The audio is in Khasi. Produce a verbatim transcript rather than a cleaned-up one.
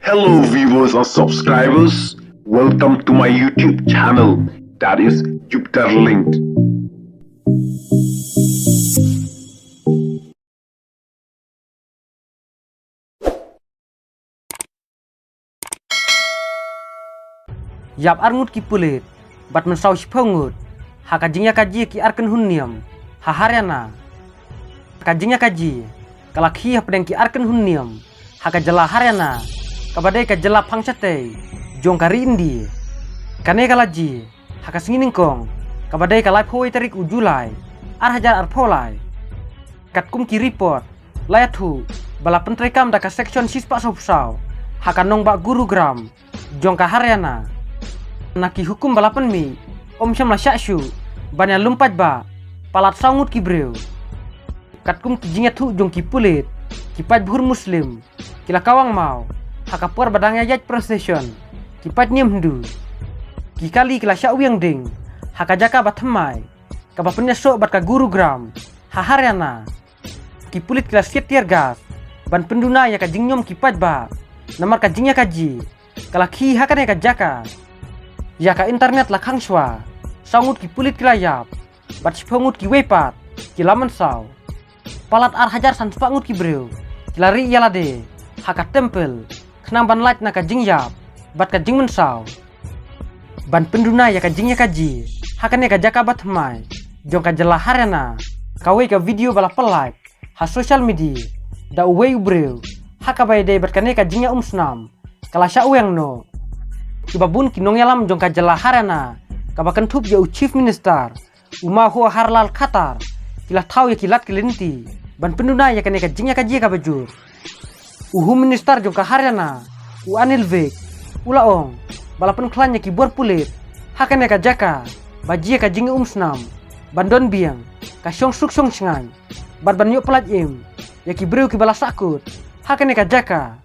Hello viewers and subscribers, welcome to my YouTube channel, that is Jupiter Linked. Ïap ar ngut ki pulit bad mynsaw shiphew ngut ha ka jingïakajia ki ar kynhun niam ha Haryana. Ka jingïakajia ka la khih hapdeng ki ar kynhun niam ha ka jylla Haryana, kaba dei ka jylla phangshatei jong ka ri India. Kane ka la jia ha ka sngi nyngkong, kaba dei ka laiphew tarik u July, ar hajar arphew lai. Katkum ki report la ïathuh ba la pyntreikam da ka section shispah sawphew saw ha ka nongbah Gurugram jong ka Haryana. Na ki hukum ba la pynmih, ym shym la shah shuh ban ïalum paidbah palat saw ngut ki briew. Katkum ki jingïathuh jong ki pulit, ki paidbhur Muslim ki la kawang maw ha ka por ba dang ïaid procession ki paid niam Hindu. Ki kali ki la shah wiang ding ha ka jaka ba thymmai kaba pynïasoh bad ka Gurugram ha Haryana. Ki pulit ki la siat tear gas ban pynduna ïa ka jingñiom ki paidbah namar ka jingïakajia ka la khih ha kane ka jaka. Ïa ka internet la khang shuwa, saw ngut ki pulit ki la ïap bad shiphew ngut kiwei pat ki la mynsaw. Palat ar hajar san spah ngut ki briew ki la rieh ïa lade ha ka temple khnang ban lait na ka jingïap bad ka jingmynsaw. Ban pynduna ïa ka jingïakajia ha kane ka jaka ba thymmai jong ka jylla Haryana, kawei ka video ba la pynlait ha social media da uwei u briew ha kaba ïadei bad kane ka jingïaumsnam ka la shah wiang noh. Kiba bun ki nongïalam jong ka jylla Haryana kaba kynthup ïa u Chief Minister, u Manohar Lal Khattar, ki la thaw ïa ki lad ki lynti ban pynduna ïa kane ka jingïakajia kaba jur. U Home Minister jong ka Haryana, u Anil Vick, u la ong ba la pynkhlaiñ ïa ki bor pulit ha kane ka jaka ba jia ka jingïaumsnam ban don biang, ka shongsuk shongshngaiñ bad ban ïoh pyllait im ïa ki briew kiba la sahkut ha kane ka jaka.